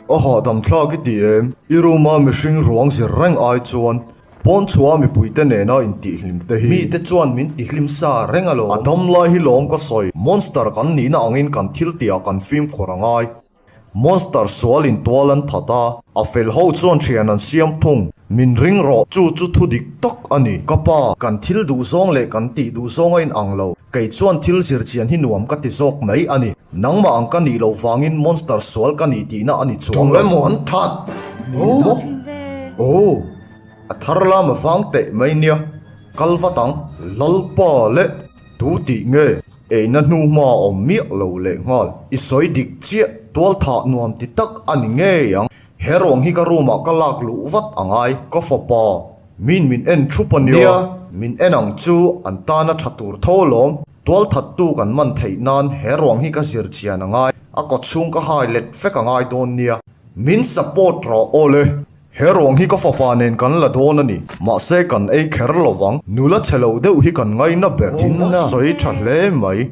A hahdam thlak i ti em? I room a mihring ruang zir reng ai chuan pawn chhuah mipuite nena intihhlim te hi. Mite chuan min tihlim sa reng alawm. A dam lai hi lawm ka sawi. Monster kan nihna angin kan thil tihah kan fimkhur a ngai. Monster sual in tual an that a, a fel ho chuan thian an siam thung. Min ring rawh, chu chu thu dik tak a ni. Ka pa, kan thil duh zawng leh kan tih duh zawng a inang lo. Kei chuan thil zir chian hi nuam ka ti zawk mai a ni. Nangmah ang ka nih loh vangin monster sual ka ni tihna a ni chuang lo. Tu emaw an that? Maw? Aw, a thar lam a vang teh mai nia. Kal vat ang. Lalpa leh tu tih nge? Eina hnu hma a awm miah lo leh nghal. I sawi dik chiah, tual thah nuam ti tak a ni ngei ang. He ruang hi ka room ah ka lak luh vat a ngai. Ka fapa, min min en thup a nia. Nia, min en ang chu an tana tha tur tho alawm. Tual thattu kan man theih nan he ruang hi ka zir chian a ngai. A kaw chhung ka hai let vek a ngai dawn nia. Min support rawh aw le. He ruang hi ka fapa nen kan la dawn a ni. Mahse kan ei kher lo vang. Nula chhe lo deuh hi kan ngaina ber. Tin, sawi tha hle mai.